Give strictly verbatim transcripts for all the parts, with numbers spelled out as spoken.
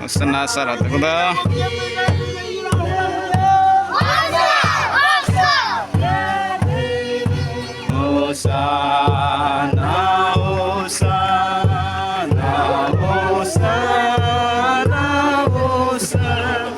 Sana sara ta da. Hosanna, Hosanna, Hosanna, Hosanna.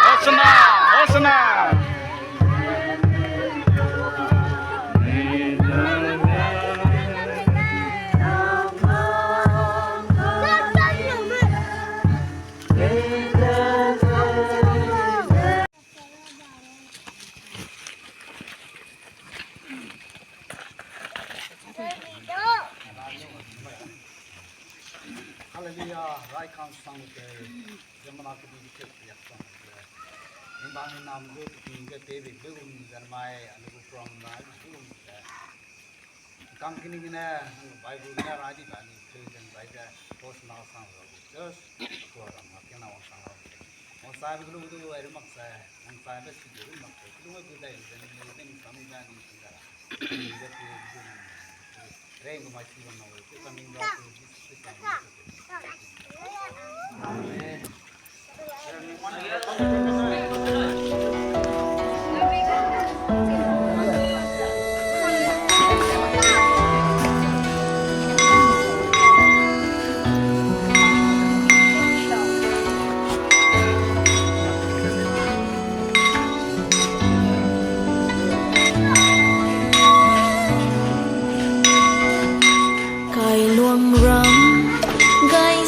Hosanna, Hosanna. Hallelujah, rai kang sang ke, zemena ke di ke yak sang ke. Ning bang ni nam gu ting ke te bi bu gum zen mai, anu gu prom mai bu gum ze. Kang kini gene, Bible gene rai di ba ni, Christian rai ze, Hosanna sang ro, just, ko ram ma ke na wang sang ro. Wang sai bu lu du ai ru mak sai, wang sai be si du ru mak sai, lu gu dai ze ni, ni sam ni da ni si da. Ni de ku du ni. Rei gu mai si wan na we, ku coming back to Jesus Christ. Amen. Kailuang ram, gai